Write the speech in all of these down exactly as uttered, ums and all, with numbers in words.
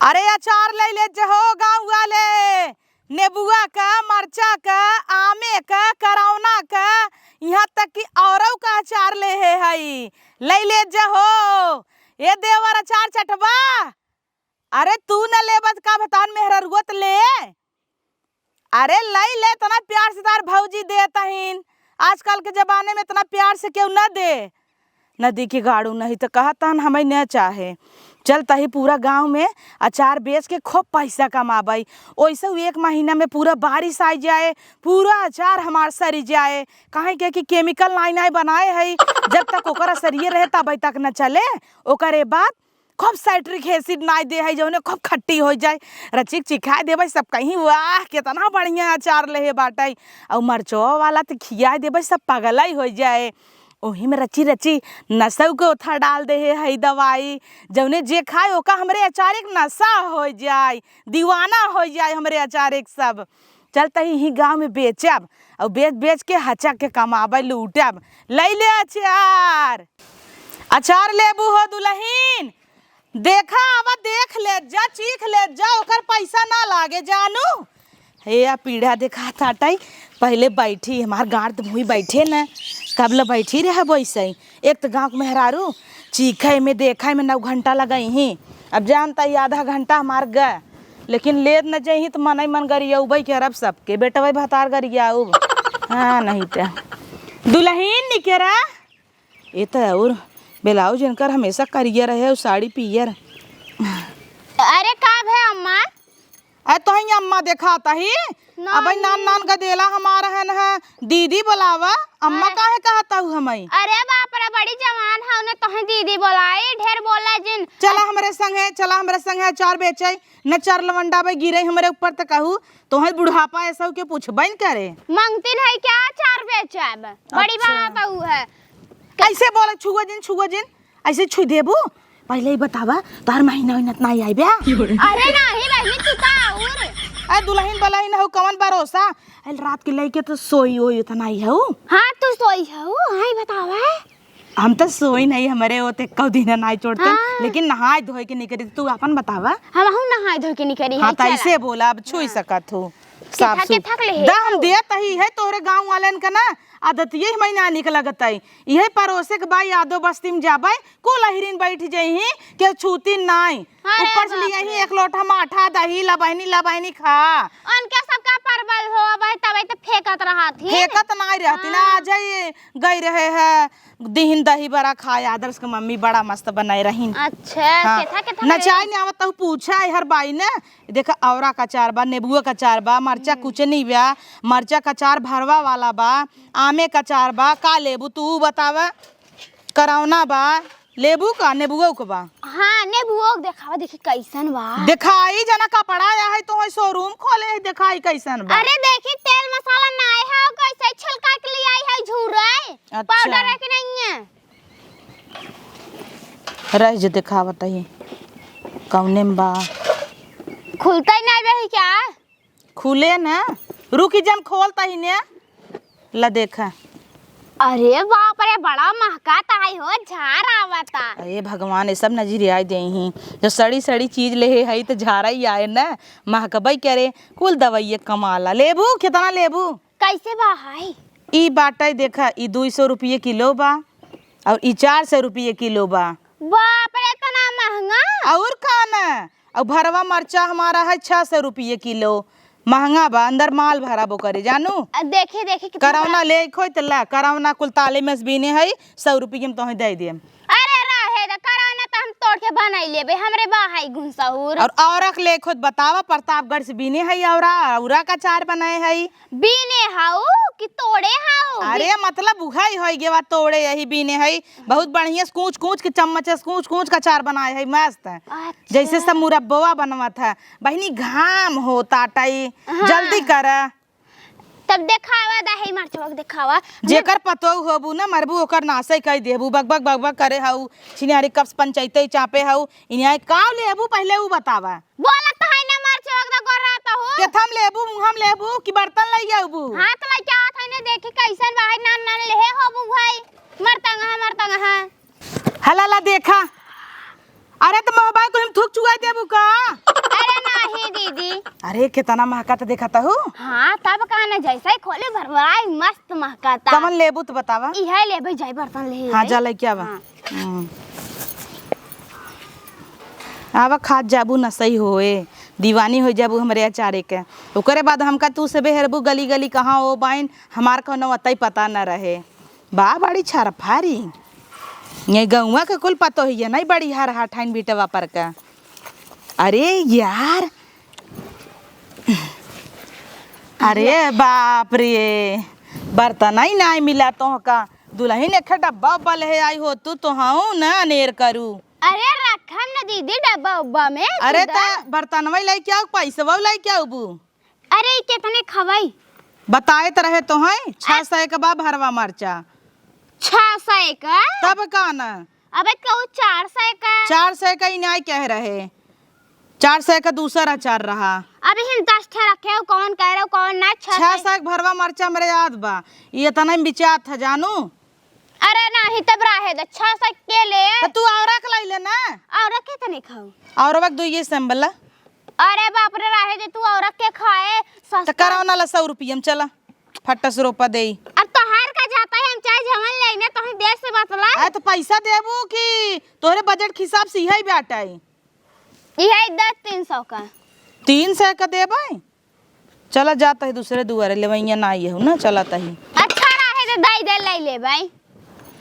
अरे अचार लइ लेत जहो गाँव वाले, नेबुआ क, मरचा क, आमे क, करौना क, इहाँ तक कि औरउ क अचार लेहे हई, लइ लेत जहो। ए देवर अचार चटबा? अरे तू न लेबत का भतान मेहररुआ त ले। अरे लइ ले, इतना प्यार से तार भौजी देत हइन। आजकल के जमाने में इतना प्यार से केहू न दे। नदी के गाड़ू नहीं त कहत हन हमइ न चाहे। चल तही पूरा गाँव में अचार बेच के खूब पैसा कमाबइ। ओइसे एक महीना में पूरा बारिश आइ जाए, पूरा अचार हमार सरि जाए। काहे के कि chemical नाई नाई बनाए हई, जब तक ओकर असरिये रहे तबइ तक न चले। ओकरे बाद खूब citric acid नाई दे हई, जउने खूब खट्टी होइ जाए। रचिक चिखाए देबइ, सब कहीं, "वाह, केतना बढ़िया अचार लेहे बाटइ।" अउ मरचवा वाला त खियाए देबइ, सब पगलइ होइ जाए। ओही में रची रची नसउ के ओथा डाल देहे हई दवाई, जउने जे खाए ओका हमरे अचारे क नसा होइ जाए, दीवाना होइ जाए हमरे अचारे क सब। चल तही इही गाँव में बेचब, अउ बेच बेच के हचक के कमाबइ लूटब। लइ ले अचार। अचार लेबू हो दुलहिन? देखा, आवा देख लेत जा, चीख लेत जा, ओकर पैसा ना लागे जानू। हे आ पीढ़ा देखात आटइ, पहिले बैठी, हमार गाँड़ त मुँही बैठे न, कब ल बैठी रहब ओइसइ। एक त गाँव के मेहरारू चीखइ में देखइ में नौ घंटा लगइहीं, अब जानता ही आधा घंटा हमार ग, लेकिन लेत न जइहीं त मनइ मन गरियउबइ करब सबके, बेटवइ भतार गरियाउब। हाँ, नहीं त दुलहिन निकेरा। ए त अउर ब्लाउज इनकर हमेसा करिया रहे अउर साड़ी पियर। अरे का भे अम्मा? अरे तोहई अम्मा देखात ही? नान अबइ नान। नान गदेला हमार हन है, दीदी बोलावा, अम्मा अरे। काहे कहत हऊ हमई? अरे बाप रे, बड़ी जवान हऊ ने, तोहई दीदी बोलाई, ढेर बोला जिन। चला हमरे संगे, चला हमरे संगे अचार बेचइ, न चार लवंडा बइ गिरइ हमरे ऊपर त कहू, तोहई बुढ़ापा ऐसा के पूछबइ न करे। मंगतिन है क्या अचार बेचब? बड़ी अच्छा। बात हऊ है। ऐसे बोला, छुआ जिन, छुआ जिन, ऐसे छुई देबू? पहिले ही बतावा, तोहर महीना उहीना त नाहीं आइ बे? अरे नाहीं बहिनी, तू का अउर? अरे दुलहिन बलहिन हऊ, कवन भरोसा? अरे रात के लइके त सोई ओई त नाहीं हऊ। हाँ, तू सोई हऊ, हाँ, ई बतावा। हम त सोई नहीं, हमरे ओते कउ दिन नाहीं छोड़ते, हाँ। लेकिन नहाए धोए के निकरी, तू आपन बतावा। हमहू नहाए धोए के निकरी हाँ, है, त चला। ऐसे बोला, अब छुई हाँ। सकत हऊ। साफ केथा, सुफ-, केथा के लेहे दा हम हऊ। देत ही है तोहरे गाँव वालन का ना, आदतिये हमई ना निक लगत है। इहे परोसे के बा, यादो बस्ती में जाबइ, कुल अहिरिन बैठ जइहीं, केहू छूती नाई। अरे ऊपर से बाप लियहीं रे। एक लोटा माठा, दही, लबहिनी, लबहिनी खा। उनके सबका परबल हो, अबे तबे त फेंकत रहत ही। फेंकत नाई रहती ना, हाँ। आज ही गई रहे है, दिहिन दही बड़ा खाए, आदर्श के मम्मी बड़ा मस्त बनाए रहिन। अच्छा, हाँ। केथा, केथा बनाए? नचाई नहीं आवत, तहु पूछा है हर बाई ने। देखा, औरा का अचार बा, नेबुआ का अचार बा, मरचा हम्म। कुचनी बा, मरचा का अचार भरवा वाला बा, आमे का अचार बा, का लेबू तू बतावा? करौना बा, लेबू का, नेबुओ के बा? हाँ, नेबुओ के देखावा, देखी कैसन बा। देखाई जना कपड़ा आया है तो है showroom खोले है, देखाई कैसन बा। अरे देखी तेल मसाला नाय है, कैसे छिलका के लिए आई है झूरे। अच्छा। Powder है कि नहीं है? रह जे देखावत ही कौने में बा। खुलता ही नहीं रही क्या? खुले न, रुकी जन खोलता ही ने। ला देखा। अरे बाप रे, बड़ा महकात आई हो, झार आवता। अरे भगवान, ये सब नजरियाई देही। जो सड़ी सड़ी चीज लेहे हई त झारा ही आए न, महकबई करे। कुल दवाई कमाला। लेबू, कितना लेबू? कैसे बा हई? ई बाटइ देखा, ई दुई सौ रुपये किलो बा अउर ई चार सौ रुपये किलो बा। बाप रे, इतना महंगा? अउर का न? अउर भरवा मरचा हमारा है छह सौ रुपये किलो। महंगा बा, अंदर माल भरा बो करे, जानू। आ, देखे, देखे, कितना करौना बड़ा। ले खोई त ला, करौना कुल ताले में से बीने है, सौ रुपये में तोहे दे देम। अरे रहे द, करौना त हम तोड़ के बनाई लेबे, हमरे बा है गुनसहुर। अउर औरक ले खोई त बतावा, प्रतापगढ़ से बीने है औरा, औरा का अचार बनाए है। बीने हऊ कि तोड़े हऊ? अरे, मतलब, उहई होई गेवा, तोड़े यही बीने हई। बहुत बढ़िया से कूच कूच के, चम्मच से कूच कूच के अचार बनाए हई, मस्त। अच्छा। जैसे सब मुरब्बवा बनवत है। बहिनी, घाम होत आटई, हाँ। जल्दी कर। तब देखावा, दा है मरचवा के देखावा। जेकर पतोह होबू ना, मरबू, ओकर नासई कई देबू। बक बक बक बक करे हऊ, छिनियारी कब से पंचायते चापे हऊ। इनिया काव लेबू, पहिले ऊ बतावा। बोलत है ना, मरचवा के गोर रहत हो। केथम लेबू, मुहम लेबू कि बर्तन लई आबू? हाथ लई के आवत है ने, देखी कैसन बा है, नान नान लेहे होबू भाई। मरतंगहा, मरतंगहा। हला ला देखा। अरे त मोहबा को हम थूक चुआ देबू का? दीदी। अरे, केतना महकत देखत हू। हाँ, तब का ना, जैसे ही खोले भरवाई, मस्त महकता। कवन लेबू त बतावा। इहे लेबै, जाई बर्तन ले हाँ, आई। जा लइके आवा। हाँ। हम्म। आवा, खात जाबू, नसई होए, दीवानी होइ जाबू हमरे अचारे के। ओकरे बाद हमका तू से बेहरबू गली गली, कहाँ ओ बाइन, हमार कौनो अतई पता न रहे। बा बड़ी छरफारी। ये गौवा के कुल पतोहिया नहीं बड़ी हर हठाइन बिटवा पर का। अरे यार, अरे बाप रे, बर्तन ही नाई मिला तोहका। दुलहिन एक ठे डब्बा उब्बा लेहे आई हो तू, तोहऊ न अनेर करू। अरे रखम न दीदी डब्बा उब्बा में, अरे तू दा। त बर्तनवा लइके आऊ, पैसवा लइके आऊ बू। अरे ई केतने खवई? बताए त रहे तोहई, छह सौ के बा भरवा मरचा। छह सौ का? तब का न? अबे कहू चार सौ का। चार सौ का ही नाई कह रहे, चार सौ का दूसर अचार रहा। अभी हम दस ठे रखे हो, कौन कह रहे हो, कौन ना, छह सौ। छह सौ का भरवा मरचा हमरे याद बा, ये इतना में बिचात है जानू। अरे नाही, तब रहे दे, छह सौ के ले। त तू औरक लाई ले ना। औरक केतने खाऊ? औरक दुइये संबला। अरे बाप रे, रहे दे तू, औरक के खाए त सस्ता। कराओ ना ला सौ रुपया में, चला। फट्टा से रोपा देई। अब तोहार का जाता है, हम चाहे जवन लेने, तोहे देर से बतला। अरे त पैसा देबू कि तोहरे बजट के हिसाब से इहे बाटे? इहे दे तीन सौ का। तीन सौ का देबै? चला जात ही दूसरे दुआरे, लेवैया ना आई हूँ ना, चलत ही। अच्छा रहे त दई दे, ले लेबै।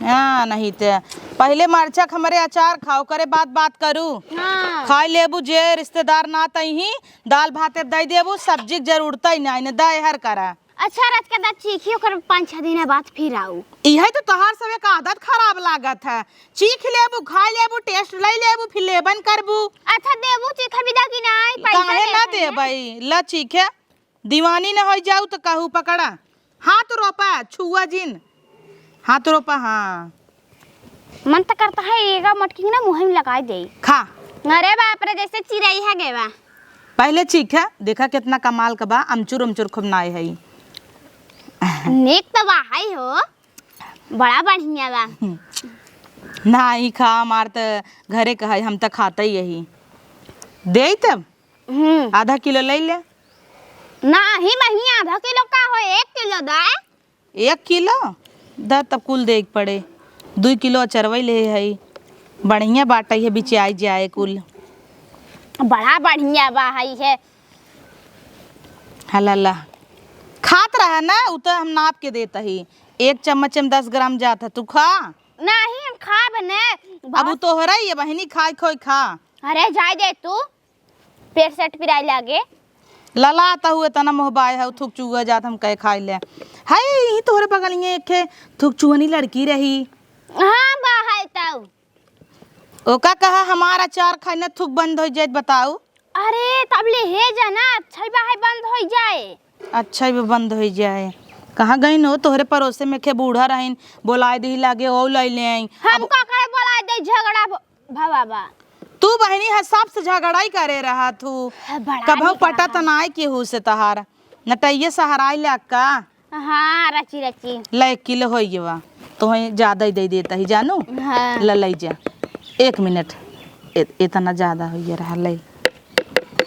हाँ, नहीं ते पहिले मरचा के हमरे अचार खाओ, करे बात बात करू। हाँ। खाई लेबू जे रिश्तेदार ना तही, दाल भाते दई देबू, सब्जी के जरूरत ही ना, इन्हें दे हर करा। अच्छा, रच के दा चीखी, ओकर पाँच छह दिन बाद फिर आऊ। इहे तो तोहार सब एक आदत खराब लागत है, चीख लेबू, खा लेबू, टेस्ट लई लेबू, फिर लेबन करबू। अच्छा, देबू चीखा बिदा कि नाई, पैसा काहे ना देत है। देबई? ला चीखे, दीवानी न होई जाऊ तो कहू पकड़ा, हाथ रोपा, छुआ जिन, हाथ रोपा, हाँ। मन त करता है एगा मटकी ना मुँह में लगाई दे। खा। अरे बाप रे, जैसे चिरई है गेवा। पहिले चीख है, देखा कितना कमाल का बा, अमचूर अमचूर खूब नाए है। नीक तो बा है हो, बड़ा बढ़िया बा। नाही खा, हमार त घरे का है, हम त खाते ही यही। देई तब हम्म। आधा किलो ले ले। नाही बहिनी, आधा किलो का हो, एक किलो दे। एक किलो? द तब कुल देख पड़े। दुई किलो अचरवई ले हई। बढ़िया बाटई है, बिचाई जाए कुल। बड़ा बढ़िया बा हई है। हला ला। खात रहा ना, उ त हम नाप के देत ही। एक चम्मच में दस ग्राम जात है, तू खा। नाही, हम खाब ने। अब उ तोहरा ही है बहिनी, खाए खोए खा। अरे जाए दे तू। पेट सेट पिराए लागे। लला त हुए तना मोह बाय है, थुक चुआ जात हम कहे खाई ले। हाय, यही तोहरे बगलिए एक ठे थुक चुअनी लड़की रही। हाँ, बा है तऊ। ओका कहा हमार अचार खाई ना थुक बंद हो जाए, बताऊ। अरे, तब ले हे जना, अच्छा ही बा है बंद हो जाए। अच्छा ही बा बंद हो जाए। कहाँ गई नो तोहरे पड़ोसे में खे बूढ़ा रहीन, बोलाए दी लागे, ओ लाई ले आई। हम अब का करे बोलाए दे, झगड़ा भ-, भवा बा। तू बहिनी है, सबसे झगड़ाई करे रहा तू। बड़ा कबहू नीक पटत रहा। नाय केहू से तहार। नटैये सहराई ले अक्का। हाँ, रची, रची। ले, एक किलो होई गवा। तोहे ज्यादा ही दे देता ही, जानू? हाँ। ले, ले जा। एक मिनट। ए-, इतना ज्यादा होई रहा, ले।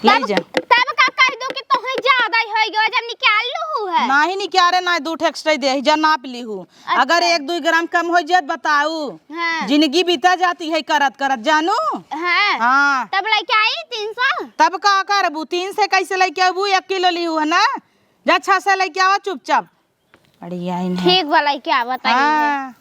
ले तब, जा। तब का कह दो कि तोहे ज्यादा ही होई गवा, जब निकाल लू है। नाही निकाले, ना दू ठे extra दे, जा नाप ली हूँ। अच्छा। अगर एक दुई ग्राम कम हो जात, बताऊ। हाँ। जिंदगी बीता जाती है करत करत, जानू। हाँ। हाँ। तब लेके आई तीन सौ। तब का करबू, तीन सौ कैसे लेके आबू? एक किलो ली हूँ, है ना? जा, छह सौ लेके आवा चुपचाप। अरे, आई नहीं। ठीक बा, लेके आवा, ताई। हाँ।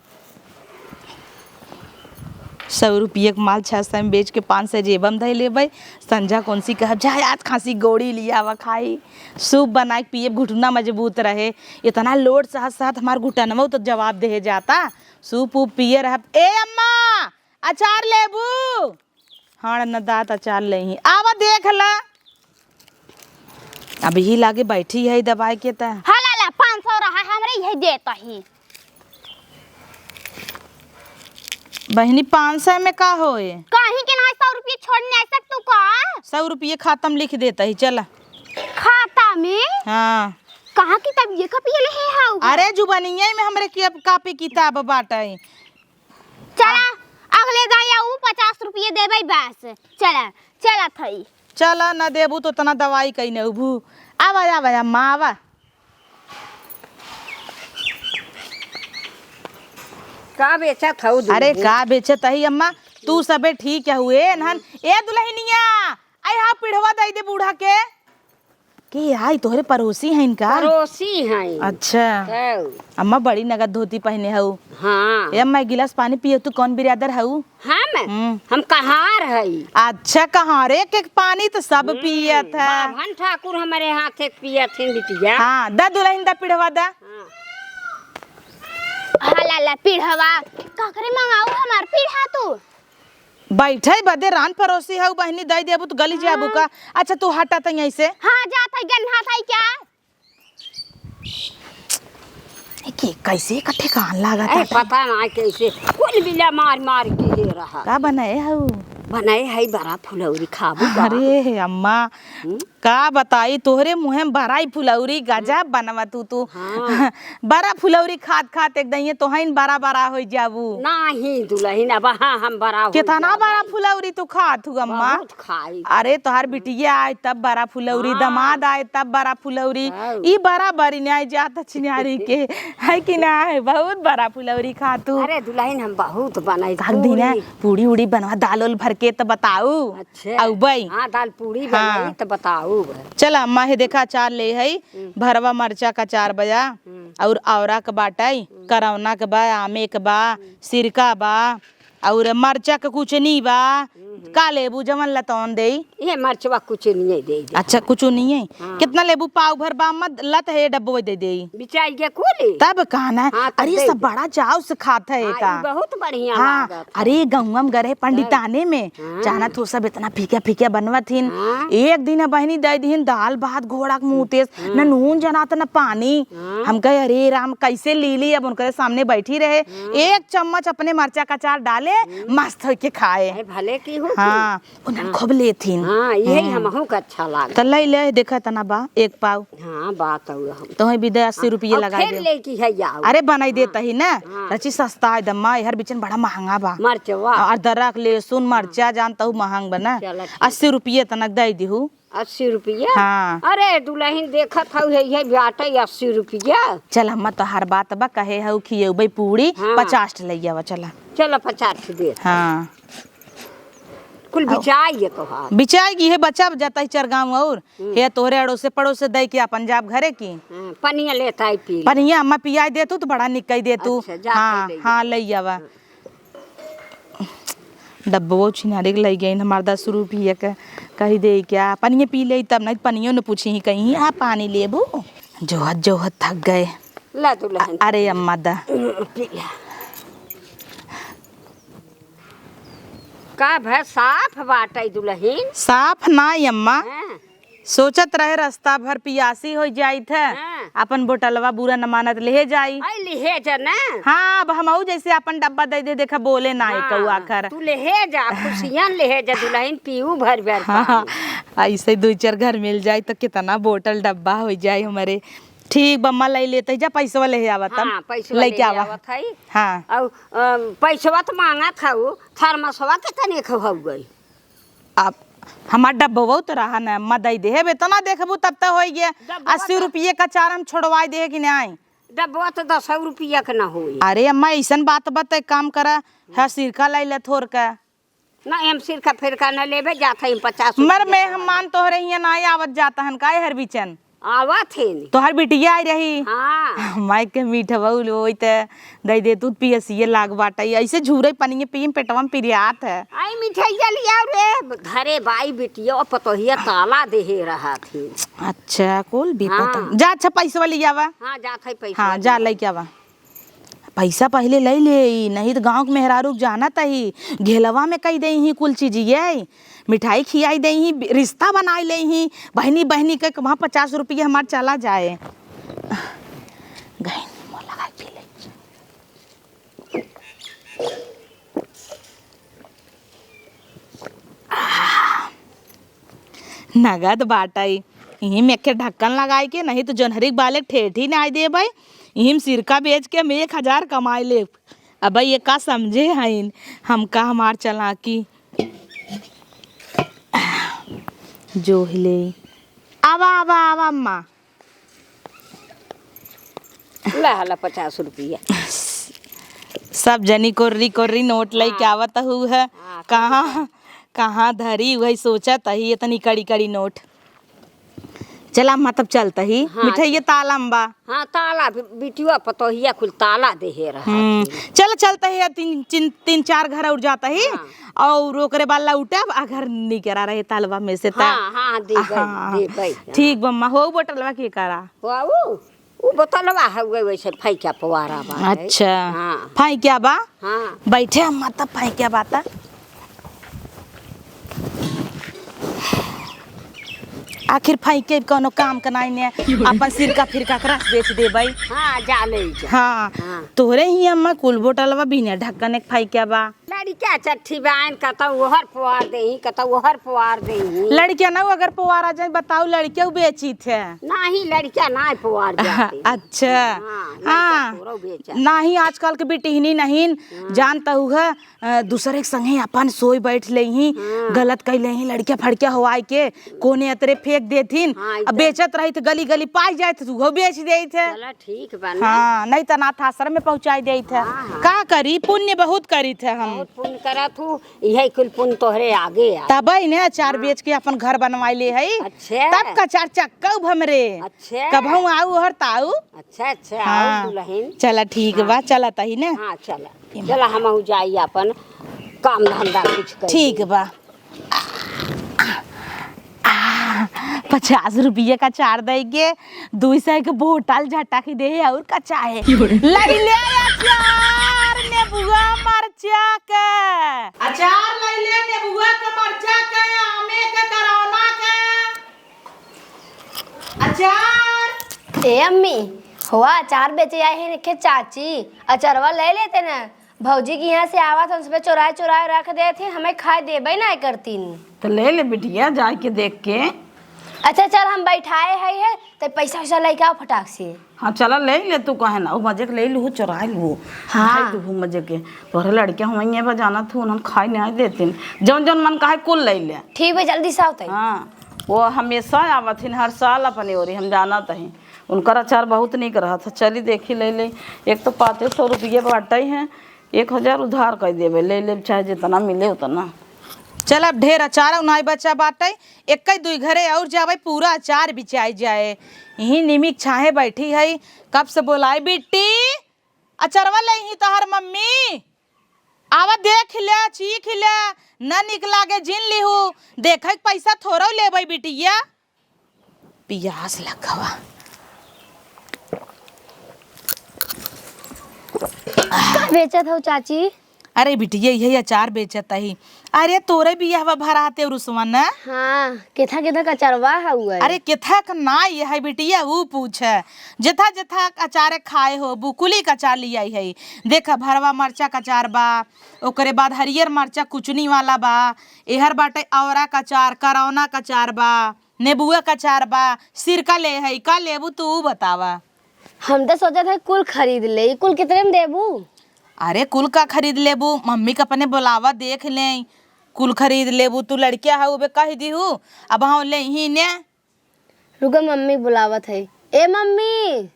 सौ रुपये के माल छह सौ में बेच के पाँच सौ जेबम धइ लेबै। संझा कौन सी कहब, "जा आज खांसी गोड़ी लिया आवा खाई, सूप बनाए के पिए, घुटना मजबूत रहे।" इतना लोड सहत सहत हमार घुटनवा तो जवाब दे जाता। सूप ऊप पिए रहब। ए अम्मा, अचार लेबू? हण न दात अचार लेही। आवा देख ला। अब यही लागे बैठी है दबाए के त। हाँ लाला, पाँच सौ रहा हमरे, यही देता ही। बहिनी, पाँच सौ में का होए? कहीं के ना, सौ रुपये छोड़ नहीं सकतू का? सौ रुपये खाता में लिख देता ही, चला। खाता में? हाँ। कहाँ किताब ये कब ये ले है हाउ? अरे जुबनिया में हमरे के-, कापी किताब बाटे। चला, अगले दाई आऊ पचास रुपये देबै बस। चला, चला थई। चला, न देबू तो तना दवाई कई न उभू। आवा, आवा, अम्मा, आवा। का बेचत हऊ अरे, दुलहिन? का बेचत हई अम्मा? तू सबे ठीक है हुए नहन? ए दुलहिनिया, आई हा पिढ़वा दई दे बूढ़ा के। के आई, तोहरे पड़ोसी हैं इनका? पड़ोसी हैं। अच्छा। तौ। अम्मा बड़ी नगद धोती पहने हऊ। हाँ। ए अम्मा, एक गिलास पानी पियो, तू कौन बिरादर हऊ? हम? हम्म। हम कहार हई। अच्छा, कहारे के पानी तो सब हम्म, पियत है। बाभन ठाकुर हमरे हाथे के पियत हैं बिटिया। हाँ, दा दुलहिन, दा पिढ़वा दा। हाँ। हाँ, ला, ला, पिढ़वा। ककरे मंगाऊ हमार पिढ़ा तू? बैठे बदे रान पड़ोसी हऊ बहिनी, दई देबू तो गली जाबू का? हाँ। अच्छा, तू हटा तई ऐसे। हाँ, जात है, गन्हा था क्या? के कैसे का ठेकान लागत ए, है? पता ना कैसे कुल बिला मार मार के ले रहा। का बनाए हऊ? बनाए है बड़ा फुलौरी, खाबू का? अरे अम्मा, हम्म? का बताई तोहरे मुँहे में बड़ा ही फुलौरी गजब बनवा तू, तू। हाँ। बड़ा फुलौरी खात खात एकदम ये तोहइन बड़ा बड़ा हो जाबू। नहीं दुलहिन, अब हाँ हम बड़ा हो कितना जाबे। बड़ा फुलौरी तू खात हू अम्मा? बहुत खाई। अरे, तोहार बिटिया आए तब बड़ा फुलौरी, हाँ। दमाद आए तब बड़ा फुलौरी। हाँ। ई बराबरी न्याय जात छिनारी के, है कि ना है? बहुत बड़ा फुलौरी खातू। अरे दुलहिन, हम बहुत बनाई काक दिन है, पूरी। पूरी उड़ी बनवा, दाल उल भर के त बताऊ। अच्छा। अउबई। हाँ, दाल पूरी हाँ। बनाई त बताऊ। चला, अम्मा हे देखा, अचार ले हई, हम्म। भरवा मरचा का अचार बा, हम्म। और औरा के बाटई, हम्म। करौना के बा, आमे के बा, हम्म। सिरका बा, और मरचा के कुचनी बा, हम्म। का लेबू जवन लतौन देई? ये मरचवा कुचनिये दे दे। अच्छा, कुचनिये। हाँ। कितना लेबू? पाव भर बा, मत लत है, डब्बो दे देई। बिचाई के कुली। तब का ना? हाँ, तब अरे, दे सब दे। बड़ा चाव से खात है हाँ, एका। ई बहुत बढ़िया हाँ, लागत है। अरे, गौवा में गए रहे पंडिताने में, हाँ। जानत हो सब इतना फीका फीका बनवत हिन। हाँ। एक दिन बहिनी दे दिहिन दाल भात घोड़ा के मुँह तेज, हाँ। न नून जनात न पानी। हाँ। हम कहे, "अरे राम, कैसे ली ली?" अब उनके सामने बैठी रहे, हाँ। एक चम्मच अपने मरचा का अचार डाले, हम्म। मस्त होके खाए। अरे भले की हो हाँ, उन्हन हाँ। खूब लेथिन। हाँ, यही हम्म। हमहू का अच्छा लागे। त लई ले, देखा तना बा, एक पाव। हाँ, बात हुआ हम। तोहे भी दे, अस्सी रुपये अब लगा फिर दे। लेके है जाओ। अरे बनाई हाँ। देता ही ना, हाँ। रची सस्ता है दम्मा, हर बिचन बड़ा महंगा बा। मरचवा। और अदरक, लहसुन, हाँ। मरचा जानता हूँ महंग बा ना। चला ठीक। अस्सी रुपये तनक दे दिहू। अस्सी रुपया? हाँ। अरे दुलहिन देखत हऊ, है, है बाटे अस्सी रुपया। चल, हम तो हर बात बा, कहे हऊ खियौबे पूरी, हाँ। पचास ठे लइ आवा, चला। चला, पचास ठे दे। हाँ। कुल आओ। बिचाई है तोहार। बिचाई की है, बचा जाता है चार गाँव और। हम्म। हे तोहरे अड़ोसे पड़ोसे दे के अपन जाब घरे की। हाँ, पनिया लेता है पी ले। पनिया अम्मा पियाई दे तू तो बड़ा निकई दे तू। अच्छा, जा हाँ, पी ले हाँ, जा। लइ आवा। हाँ। डब्बो छिनारे के लइ गइन हमार दस रुपया के, कही दे क्या, पनिये पी लेई तब, नहीं पनियो न पूछी ही कहीं, "आ, पानी लेबू?" जोहत जोहत थक गए। ला दुलहिन। अरे अम्मा दा। पी ला। का भय साफ बाटइ दुलहिन? साफ नाई अम्मा। हाँ। सोचत रहे रस्ता भर पियासी होइ जाइत है, हाँ। अपन बोटलवा बुरा न मानत लेहे जाई। आई लिहे जा ना। हाँ, अब हमहू जैसे अपन डब्बा दे दे, देखा बोले ना हाँ, कौआ कर। तू लेहे जा, खुशियन लेहे जा, दुलहिन पीऊ भर भर हाँ, पानी। ऐसे दुइ चार घर मिल जाई तो कितना बोटल डब्बा होइ जाई हमरे। ठीक बा, अम्मा लइ लेते जा, पैसवा लेहे आवा तब। हाँ, पैसवा लइके लेहे आवा। आवत हई। हाँ। अउ, अम, पैसवा त मांगत हऊ, थर्मसवा के तने खवऊ गई। अब हमार डब्बवा तो रहा न, अम्मा दइ देहे, एतना देखबू तब त होइ गया। डब्बवा अस्सी तो रुपये का चार हम छोड़वाइ देहे कि नाई? डब्बवा तो दस रुपया के ना होई। अरे अम्मा, अइसन बात बा, त एक काम करा, है सिरका लइ ले थोर का। ना, हम सिरका फिरका न लेबे, जात हई पचास मर रुपया में के हम मान तोहरे हियां नाई आवत जात हन, काहे हर बिचन? आवत है नी। तोहर बिटिया आई रही। हाँ। माई के मीठवा उल होई त दइ दे तू, पियसिए लाग बाटइ। ऐसे झूरे पनिये पिए में पेटवा में पिरियात है। आई मिठाइया लिया रे, घरे बाई बिटिया पतोहिया ताला देहे रहा थी। अच्छा, कुल भी हाँ। पता। जा अच्छा पैसवा लियावा। हाँ, जात है पैसा हाँ, जा लियावा। लइके आवा। पैसा पहिले लइ लेई, नहीं त गाँव के मेहरारू के जानत ही, घेलवा में कइ देइहीं कुल चीज ये। मिठाई खियाई देइहीं, रिश्ता बनाइ लेइहीं, बहिनी बहिनी के वहाँ पचास रुपया हमार चला जाए। गहिन मुँह लगाइ पी ले। आह, नगद बाटइ। इही में एक ठे ढक्कन लगाइ के, नहीं त जोन्हरी के बाले ठेठी नाई देबइ। इही में सिरका बेच के हम एक हजार कमाइ लेब। अब ये का समझे हइन, हमका हमार चालाकी। जो हिले। आवा, आवा, आवा, अम्मा। ला, ला, पचास रुपया। सब जनी कोर्री कोर्री नोट लइके हाँ। आवत हऊ है। हाँ, कहाँ, कहाँ धरी, वही सोचत ही, इतनी कड़ी कड़ी नोट। चला, अम्मा, तब चलत ही। हाँ, मिठाइये चल। ताला में बा। हाँ, ताला, बि-, बिटिया पतोहिया कुल ताला देहे रहा। हम्म, चल, चलत ही, तीन, तीन, तीन चार घर और जात ही, हाँ। और ओकरे बाद लौटब, आ घर निकरा रहे तालवा में से ता। हाँ, हाँ, देबै, हाँ। देबै, हाँ। ठीक बा, अम्मा, हो बोतलवा के करा? बाबू, उ बोतलवा हउए, वैसे फैक्या पोआरा बा। अच्छा। हाँ। फैक्या बा? हाँ। बैठे अम्मा, तब फैक्या बा त। आखिर फैक्या कौनो काम का नाई ने, अपन सिरका फिरका के रस बेच देबै। हाँ, जा ले जा। हाँ। हाँ। तोहरे ही अम्मा कुल बोतलवा बिना ढक्कन एक फैक्या बा। लड़किया चट्ठी बाइन, कतौ ओहर पोआर देही, कतौ ओहर पोआर देही। लड़किया ना अगर पोआरा जाए, बताओ, लड़किया बेचित है। नाही, लड़किया नाही पोआर जाते। अच्छा। हाँ, लड़किया हाँ। थोड़ो बेचा। नाही, आजकल के बिटिहनी नहीं हाँ। जानत हऊ है, अ, दूसरे के संगे अपन सोई बैठ लेही, हाँ। गलत कइ लेही, लड़किया फड़किया होआई के कोने अतरे फेंक देथिन। हाँ, अब इधर। बेचत रही त गली गली पाई जाए त उहो बेच देइत है। चला ठीक बा ना। हाँ, नहीं त अनाथ आश्रम में पहुँचाई देइत है। हाँ, हाँ। का करी, पुण्य बहुत करित है हम। बहुत पुण्य करत हू, इहे कुल पुण्य तोहरे आगे आ। तबई ने अचार हाँ। बेच के अपन घर बनवाई ले हई। अच्छा। तब का चार चक्का उब हमरे। अच्छा। कबहूँ आऊ हर ताऊ। अच्छा, अच्छा, हाँ। आऊ दुलहिन। चला ठीक हाँ। बा, चला तही ने। हाँ, चला। चला हमहू जाई अपन काम धंधा कुछ करी। ठीक बा। आ, पचास रुपया का अचार दइ के दुई सौ के बोतल झटा के दे और का चाहे। लइ ले अचार नेबुआ मरचा के। अचार लइ ले नेबुआ के मरचा के, आमे के, करौना के। अचार। ए अम्मी, हुआ अचार बेचे आए हैं नखे चाची, अचारवा लइ लेते ना। भौजी के यहाँ से आवत हम सब चोराए चोराए रख देत ही, हमें खाए देबे ना करतीन। तो ले ले बिटिया, जाए के देख के। अच्छा चल, हम बैठाए है, है तो पैसा वैसा लेके आओ फटाक से। हाँ चला ले ले, तू कहे ना, वो मजे के ले लू, चोराए लू। हाँ। खाए तू मजे के, तोहरे लड़के हम ये बजाना थू, उन्हन खाए नहीं देतीन, जौन जौन मन कहे कुल ले ले। ठीक बा, जल्दी से आओ तई। हाँ, वो हमेशा आवत हिन हर साल अपने ओरी, हम जानत ही। उनकर अचार बहुत नीक रहत है। चली देखी ले ले, एक तो पाँचे सौ रुपये बाटे हैं, एक हजार उधार कर देबे, ले ले चाहे जितना मिले उतना। चल अब ढेर अचार नाई बचा बाटे, एक दुई घरे और जाबे, पूरा अचार बिचाई जाए। यही निमिक छाहे बैठी है, कब से बोलाई बिट्टी, अचारवा ले ही तोहर मम्मी, आवा देख ले, चीख ले, न निक लागे जिन लिहू, देखे के पैसा थोड़ो लेबे बिटिया। पियास लग गवा। का बेचत हौ चाची? अरे बिटिया, यही अचार बेचत ही। अरे तोरे बियाहवा भराते रुसवा न? हाँ, केथा केथा क अचारवा हउए? अरे केथा क ना ये है बिटिया, ऊ पूछ। जेथा जेथा क अचार खाए हो, बुकुली क अचार लियाई है। देख भरवा मरचा क अचार बा, ओकरे बाद हरियर मरचा कुचनी वाला बा, एहर बाटे औरा क अचार, करौना क अचार बा। नेबुआ क अचार बा, सिरका ले हई, का लेबू तू ऊ बतावा। हम त सोचत हई कुल खरीद ले, ई कुल कितने में देबू? अरे कुल का खरीद लेबू, मम्मी क अपने बोलावा देख ले, कुल खरीद लेबू। तू लड़किया हऊ, उबे कह दिहू, अब हम ले ही ने। रुका मम्मी बुलावत हई। ए मम्मी,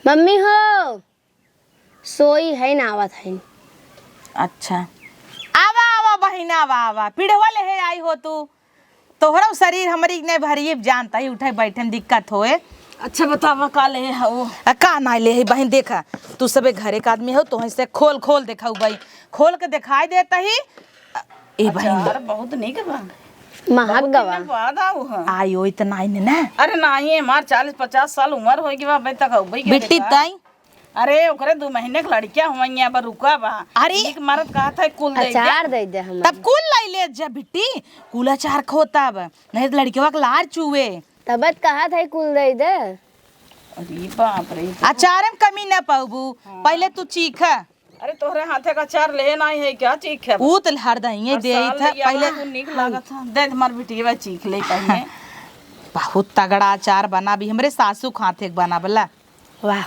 मम्मी हो। सोई है ना आवत है। अच्छा, आवा, आवा बहिन, आवा, आवा। पिढ़वा लेहे आई हो तू। तोहरा शरीर हमरी ने भरी जानता ही, उठे बैठे में दिक्कत होए। अच्छा बतावा, का लेहे हऊ? आ, का ना लेहे बहिन, देखा, तू सबे घरे का आदमी हो, तोहे से खोल, खोल देखाऊ भाई। खोल के देखाई देता ही। ए बहिन। अचार बहुत नीक बा। महक बहुत गवा। दिन बाद आऊ ह। आयो, इतना ही ने ना। अरे नाही, हमार चालीस पचास साल उमर होइ गवा, अबे तक अउबे के बिट्टी देखा। ताई। अरे, ओकरे दू महीने के लड़किया हुआ, अब रुका बा। अरे। नीक मरद कहत है, कुल दे दे। अचार दे दे हमरा। तब कुल लाई ले जा बिट्टी, कुल अचार खो तब, नहीं तो लड़किया के लार चुए। तब कहत है, कुल दे दे। अरे बाप रे, ई तो अचार में कमी ना पाबू, हाँ। पहले तू चीख। अरे, तोहरे हाथे का अचार ले नाही है क्या? चीख है। ऊ त हर दहिए हर देइत साल है, ले पहले आवा, तू नीक लागत है। दे, हमार बिटिया चीख ले पहले। बहुत तगड़ा अचार बना भी, हमरे सासू के हाथे के बनावला। वाह,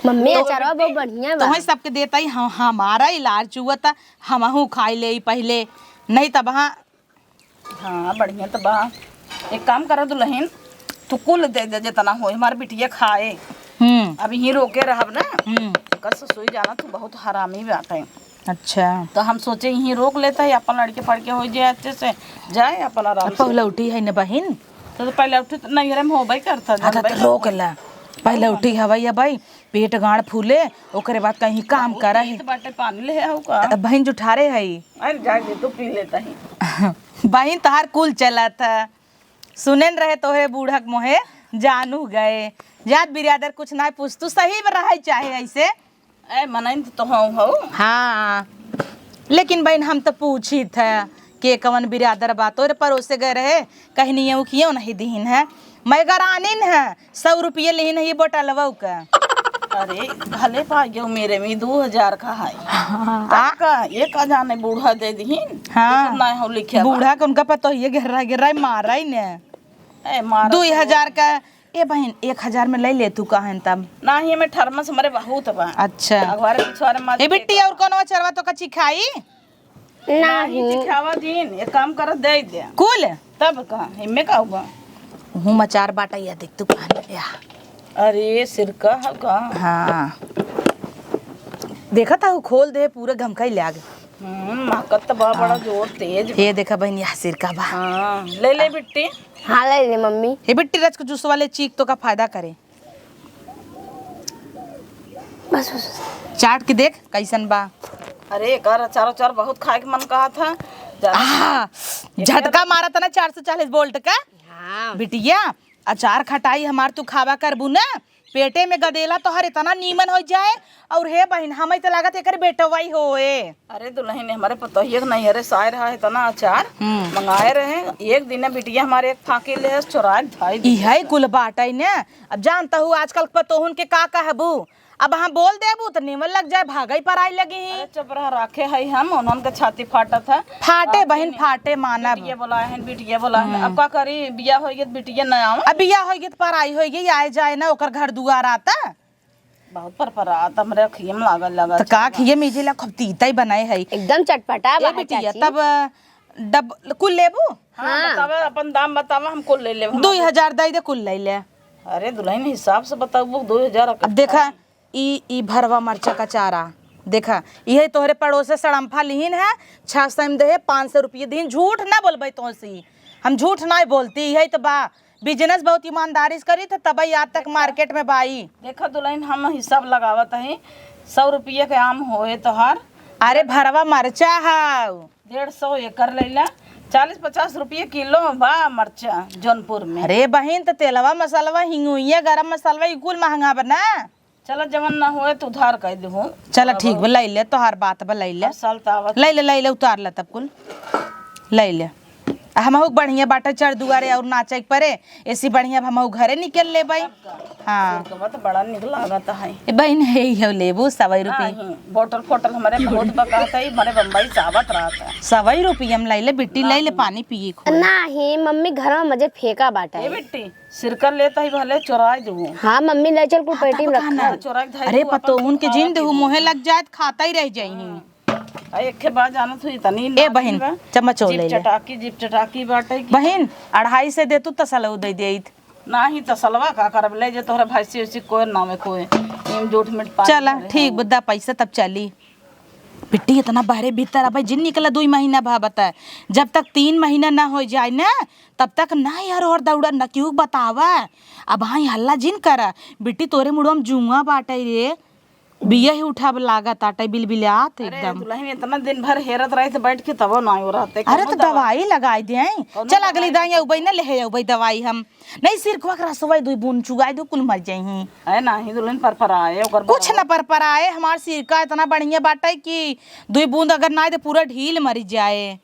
मम्मी, तो अचारवा बहुत बढ़िया बा। तोहे सबके देता ही, हम, हमारा ही लार चुअता, हमहू खाई ले पहले, नहीं तब हाँ। हाँ, बढ़िया तो बा। एक काम करा दुलहिन, तू कुल दे दे जेतना होई, हमार बिटिया खाए। हम्म। अब यहीं रोके रहब ना। हम्म। एकर ससुई जाना तू बहुत हरामी बाटे। अच्छा। तो हम सोचे यहीं रोक लेता है, अपन लड़के पड़के हो जाए, अच्छे से जाए अपन आराम अब से। पहलौठी है न बहिन? तो, तो पहलौठी तो नैहरे में होबे करता, अच्छा, जानबे तो रोक करता। ला। पहलौठी हवै या भाई, पेट गांड फूले, ओकरे बाद कहीं काम बहुत करा है। तीत बाटे, पानी ले आऊ का? अब बहिन जुठारे है। अरे जा दे, तू पी लेता है। बहिन तोहार कुल चला था। सुनेन रहे तोहरे बूढ़क मोहे जानू गए। जात बिरादर कुछ ना पूछ, तू सही में रहे चाहे ऐसे। ए, मनइन तो तोहू हो। हाँ, लेकिन बहिन हम तो पूछी थे के कवन बिरादर बा, तोरे परोसे गए रहे, कहनी उ कियो नहीं दीन है, मैं गरानिन है, सौ रुपये लेहिन है ये बोटलवा का। अरे, भले पा गयो मेरे में दो हजार का है। हाँ। तब का, ये का जाने बूढ़ा दे दीन? हाँ। कुछ ना हो लिखे बा। बूढ़ा के उनका पता ही है, गिर्रा गिर्रा मारा ही ने। ए, मारा दो तो हजार का। ए बहिन, एक हजार में ले ले तू कहन तब। नाही, में थर्मस हमरे बहुत बा। अच्छा। अगवारे पिछवारे मार ए बिट्टी, और कोनो अचरवा तो कच्ची खाई? नाही। नाही, चिखावा दीन, एक काम कर, दे दे। कुल? तब का, इमे का हुआ? हूँ, अचार बाटा, या देख तू पहन ले, या। अरे, सिरका है का? हाँ। देखा था, वो खोल दे, पूरा घमकाई ले आगे। हम्म, महकत तो बा, बड़ा हाँ। जोर तेज बा। ये देखा बहिन, यह सिरका बा। हाँ, ले ले बिट्टी। हाँ, ले ले मम्मी। हे बिट्टी, रच के जूस वाले चीक तो का फायदा करे। बस, बस, बस। चाट के देख, कैसन बा। अरे, एकर अचार, अचार बहुत खाए के मन कहा था। जरा आह, एकर झटका मारा था ना चार सौ चालीस वोल्ट का। हाँ। बिटिया, अचार खटाई हमार तू खावा करबू ना, पेटे में गदेला तोहर इतना नीमन हो जाए। और हे बहिन, हमें तो लागत एकर बेटवाई होए। अरे दुलहिन, हमरे पतोहिए के नैहरे से आए रहा है इतना अचार हम्म। मंगाए रहे। एक दिन बिटिया हमारे एक फाकी ले चोराए धाई दी। इहे कुल बाटै ने। अब जानता हूँ आजकल पतोहुन के का कहबू, अब हम बोल देबू तो नीमन लग जाए, भागई पर आई लगी ही। अरे चुप रह, राखे है हम, उन्हन के छाती फाटत है। फाटे बाकी बहिन, नहीं। फाटे मानब। बिटिया बोला है, बिटिया बोला है। हम्म। अब का करी, बिया हो गई तो बिटिया न आवे। अब बिया हो गई तो पराई हो गई, आए जाए ना ओकर घर दुआर आता। बहुत परपरात, हमरे अखिए में लागल, लागल तो का चल बा। खिए मीजे ला खूब तीता ही बनाए है। एकदम चटपटा ए बा बिटिया, चाची। तब डब-, कुल लेबू? हाँ, हाँ। बतावा, अपन दाम बतावा, हम कुल ले लेब। हम दो हजार दे दे, कुल ले ले। अरे दुलहिन, हिसाब से बताबू, दो हजार अब देखा, ई, ई भरवा मरचा का चारा, देखा, इहे तोहरे पड़ोसे सड़म्फा लिहिन है, छह सौ में देहे, पाँच सौ रुपये दीन। झूठ ना बोलबे तोहसी, हम झूठ ना बोलती, इहे तो बा। बिजनेस बहुत ईमानदारी से करी, तो तबे आज तक मार्केट में बाई। देखा दुलहिन, हम हिसाब लगावत हई, सौ रुपये के आम होए तोहार। अरे भरवा मरचा हौ। डेढ़ सौ एकर लैला, चालीस पचास रुपये किलो बा मरचा जौनपुर में। अरे बहिन, तो तेलवा मसलवा, हिंगुइया, गरम मसलवा, ई कुल महंगा बा ना। चला, जवन ना होए तो उधार कह देहु। चला, ठीक बा, लैले, तोहार बात बा, लैले। हर साल तो आवत लैले, लैले, उतार ले तब कुल। लैले। आ हमहू के बढ़िया बाटे चर दुआरे और नाचे के परे, ऐसी बढ़िया अब हमहू घरे निकल लेबै। हाँ। सिरकवा तो बड़ा निक लागत है। ए बहिन, हे, हे लेबू सवई रुपये। नहीं, बोतल फोटल हमरे बहुत बकात है, मने बम्बई से आवत रहत है। सवई रुपये हम लैले, बिट्टी लैले, पानी पिए खो। नहीं, मम्मी घर में मजे फेंका बाटा ए है। बिट्टी, सिरका लेत ही भले चोराय देबू। हाँ मम्मी, ले चल कुल हाँ, पेटी में तब का रखा ना। है। चोराय के धइ अरे देबू, पतोहुन अपन के जिन खावा देहू, पीबू। मुँहे लग जाए तो खाते ही रह जाइहीं। हाँ। आ एक के बाद जानत हुई तनी ए नागिन बहिन, बा। चम्मच ले जीभ ले। चटाकी, जीभ चटाकी बाटे की। बहिन, अढ़ाई से दे तू तसलऊ दे देइत। नाही तसलवा का करब, ले जे तोहरे भैंसी उसी कोई नामे कोई। इम जूठ मिट पानी चला, भरे ठीक, हम। बुद्धा पैसा तब चली। बिट्टी, इतना बहरे भीतर अबे जिन निकला, दुई महीना भा बताए, जब तक तीन महीना ना हो जाए ना, तब तक ना यार और दौड़ा न क्यों बतावा। अब हाँ हल्ला जिन करा, बिट्टी तोरे मुड़वा में जुआ बाटे रे, बिया ही उठाब लागत आटे बिलबिलात अरे एकदम। दुलहिन, इतना दिन भर हेरत रहे तो बैठ के तबो ना हो रहते। अरे कौनो तो दवा- दवाई लगाई दे आई। कौनो चल अगली दवाई दाई तो अउबई ना ले अउबई दवाई हम। नहीं सिरकवा के रसवा दुई बूंद चुगाई दो कुल मर जाई। अरे नाही दुलहिन, परपराए ओकर कुछ बरवा। न परपराए, हमार सिरका इतना बढ़िया बाटे कि दुई बूंद अगर ना दे पूरा ढील मरी जाए।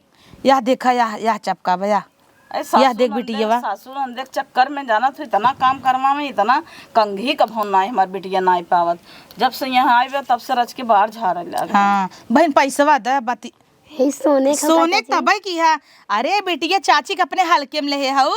यह देखा, यह, यह चपका बा, यह। अरे यह सासू देख नंदे, बिटियवा। सासू नंदे के चक्कर में जानत हो इतना काम करवा में इतना कंघी कभो ना हमार बिटिया ना पावत। जब से यहाँ आई बा तब से रच के बाहर झाड़े लागे। हाँ बहन, पैसवा दे बाती। हे सोने का सोने बाटा जी। तबे की है। अरे बिटिया, चाची के अपने हल्के में लेहे हऊ,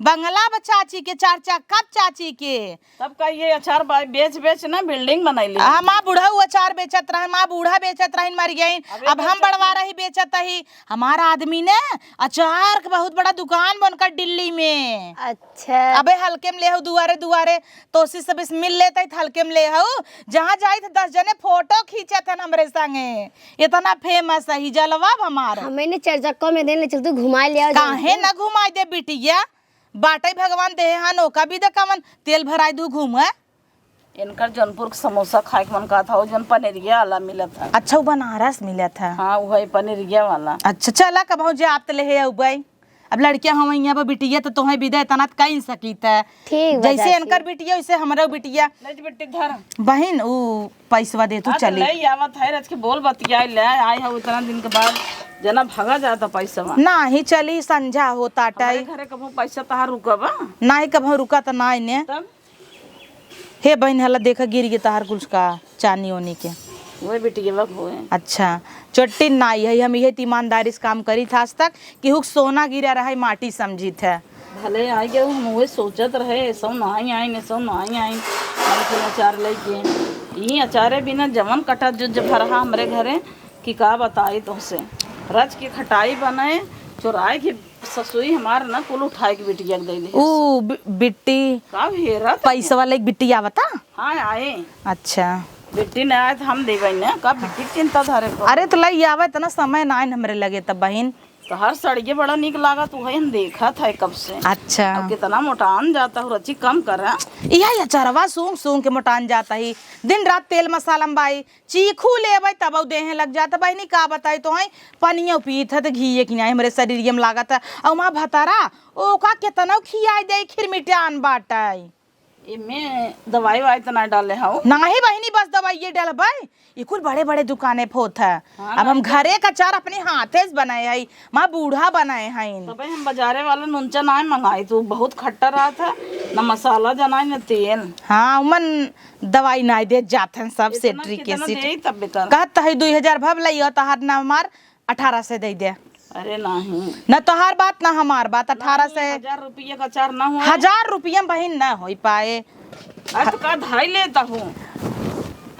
बंगला बा चाची के, चार चक्का चाची के। तब का ये अचार बा-, बेच बेच ना building बनाई ली। हमार बूढ़ा ऊ अचार बेचत रहन, हमार बूढ़ा बेचत रहन, मर गइन। अबे अब हम बेचत बड़वा ही। रही बेचत ही। हमार आदमी ने अचार के बहुत बड़ा दुकान बनकर दिल्ली में। अच्छा। अबे हल्के में लेहू दुआरे दुआरे, तोसी सब इस मिल लेत ही त हल्के में लेहू। जहाँ जाई त दस जने फोटो खींचत हन हमरे संगे, इतना famous ही जलवा बा हमार। हमें ने चार चक्का में देन ले चल, तू घुमाए ले आओ काहे जौनपुर। ना घुमाए दे बिटिया, बाटई भगवान देहे हन, ओका भी दे कवन तेल भराई दू घूमे। इनकर जौनपुर के समोसा खाए के मन कहत ह, जौन पनेरिया वाला मिलत है। अच्छा, वो बनारस मिलत है। हाँ, वही पनेरिया वाला। अच्छा, चला कबहू जे आप त लेहे अउबई। अब लड़किया हवइया बा बिटिया, त तोहे विदा इतना त कई सकीत है। ठीक बा जैसे चाची। इनकर बिटिया, वैसे हमरो बिटिया। ले जी बिट्टी धर। बहिन, ऊ पैसवा दे तू हाँ, त चली। ले आवत है, रच के बोल बतियाई ले, आई है उतना दिन के बाद, जना भगा जाता पैसवा। नाही चली, संझा होत हमारे आटई। घरे कबहू पैसा तहार रुका बा? नाही कबहू रुका त नाही ने। तब? हे बहिन, हला देखा गिर गे तहार कुछ का चानी ओनी के। वही बिटिया बा होए। अच्छा, चोट्टी नाही है, हम इहे त ईमानदारी से काम करी था आज तक, केहू के सोना गिरा रहे माटी समझी थे। भले आई गए, हम वही सोचत रहे, ऐसा नाही आई, ऐसा नाही आई, हम के अचार लेके। ई अचारे बिना जवन कटा जुज भरहा हमरे घरे, कि का बताई तोहसे। रच के खटाई बने, चोराए के ससुई हमार ना कुल उठाए के बिटिया के दे दे। ऊ बि-, बिट्टी का हेरत है? पैसा वाला एक बिट्टी आवता? हाँ, आए। अच्छा। बिट्टी ना आए त हम देबे ना, का बिट्टी के चिंता धरे को? अरे त लई आवे, इतना समय ना आइन हमरे लगे तब बहिन। तोहार सड़िये बड़ा नीक लागत, उहे हम देखत है कब से। अच्छा। अब कितना मोटान जाता हो, रची कम करा। इहे अचरवा सूंघ सूंघ के मोटान जाता ही। दिन रात तेल मसाला में बाई, चीखू लेबै तब देहे लग जाता। बहिनी का बताई तोहई, पनियो पीत है त घीये की नाही हमरे शरीरिये में लागत है। अउ माँ भतारा, ओका केतनो खियाई दे, खीर मिटान बाटै। एमे दवाई वाई त ना डाले हौ? नाही बहिनी, बस दवाइये डलबै। ई कुल बड़े बड़े दुकाने पे होत है। हाँ, अब हम नहीं तो घरे का अचार अपने हाथे से बनाए हई, माँ बूढ़ा बनाए हईन। तबे हम बाजारे वाला नुनचा नाही मंगाई, तो बहुत खट्टा रहत है, न मसाला जनाई न तेल। हाँ, उमन दवाई नाही देत जात हैं सब इतना सेट्री के कितना सीट। देई तब बेकार। कहत है दुई हजार भव लइयो तहार ना हमार अठारह सौ दे दे। अरे नाही। न तोहार बात, न हमार बात, अठारह सौ। नाही, हजार रुपया का अचार ना होए। हजार रुपया में बहिन न होई पाए। अरे तो का धाई लेता हूँ?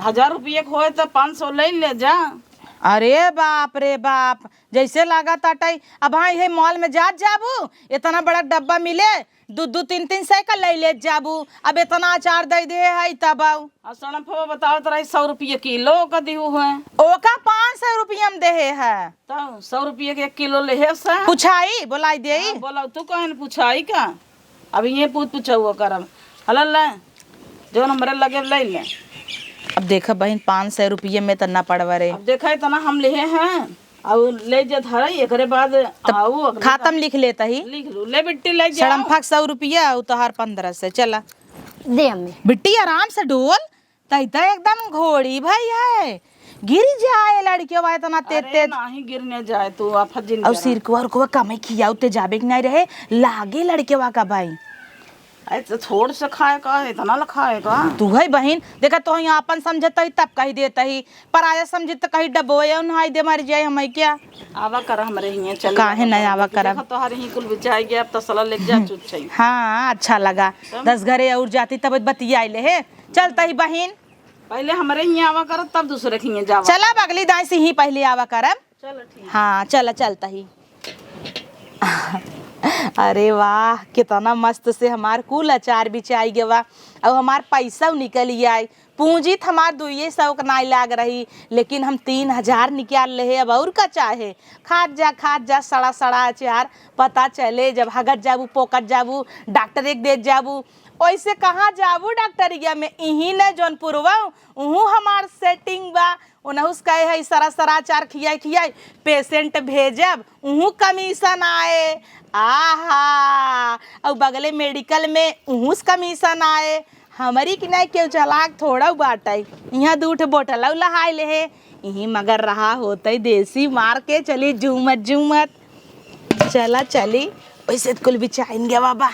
हजार रुपया के होए तो पाँच सौ ले ले जा। अरे बाप रे बाप, जैसे लागत आटै, अब हाँ, इहे मॉल में जात जाबू, इतना बड़ा डब्बा मिले, दू दू तीन तीन सौ का ले लेत जाबू। अब इतना अचार दे दे है तब आऊ। आ सड़फवा बतावत रही सौ रुपये किलो का दिहू है। ओका पाँच सौ रुपया में देहे है। तब सौ रुपये के एक किलो लेहे से। पुछाई, बोलाई देई। हाँ, बोला तू कहे न पुछाई का? अब ये पूछ पुछौआ करब। हला ले, जौन हमरे लगे ले ले। अब देखा बहिन, पाँच सौ रुपये में त ना पड़वा रे। अब देखा इतना हम लेहे हैं। अउ ले जा धरा, एकरे बाद तब आऊ अगले खाता में का लिख लेता ही। लिख लू, ले बिट्टी ले जा। सड़म्फा के सौ रुपया, अउ तोहार पन्द्रह सौ, चला। दे अम्मी। बिट्टी आराम से डोल, तई त एकदम घोड़ी भई है, गिर जाए लड़के वा इतना तेज अरे तेज। नाही गिरने जाए तू, आफत जिन अउ करा। सिरकवा उरकवा कमे खियाऊ ते जाबे के नाही रहे, लागे लड़के वा का भाई। अरे तो थोड़ से खाए का, इतना ला खाए का? तू है बहिन, देखा तो ही आपन समझत ही तब कही देत ही, पराया समझी त कही डबोए उन्हाई दे मर जाए हमें क्या? आवा कर हमरे हियाँ चल काहे जावा नहीं कर। आवा करब? देखा तोहरे ही कुल बिचाई गया, अब तसला लेके जा चुप चाहिए। हाँ, अच्छा लगा। तब? दस घरे और जाती तब बतियाई ले हे। चलता ही बहिन। पहले हमरे हियाँ आवा कर, तब दूसरे के हियाँ जावा। चला बगली दाई से ही पहले आवा करब। चलो ठीक। हाँ, चला, चलता ही। अरे वाह, कितना मस्त से हमार कुल अचार बिचाई गवा। अब हमार पैसा निकल आई। पूंजी त हमार दुइये सौ के नाई लाग रही, लेकिन हम तीन हजार निकाल लेहे। अब और का चाहे? खात जा, खात जा, सड़ा सड़ा अचार। पता चले जब हगत जाबू, पोकत जाबू, डॉक्टरे के देत जाबू। ओइसे कहाँ जाबू डॉक्टरिया में? इहीं न जौनपुरवा, उहूँ हमार सेटिंग बा। ओनहु से कहे है, सरा सरा अचार खियाई खियाई, पेशेंट भेजब, उहूँ कमीशन आए। आहा, अउ बगले मेडिकल में उहूँ से कमीशन आए। हमरी कि नहीं केहू चालाक थोड़ा बाटै। इहाँ दू ठे बोटलौ लहाई लेहे। इहीं मगर रहा होतै देसी मार के चली झूमत झूमत। चला चली, वैसे त कुल बिचाइन गवा बा।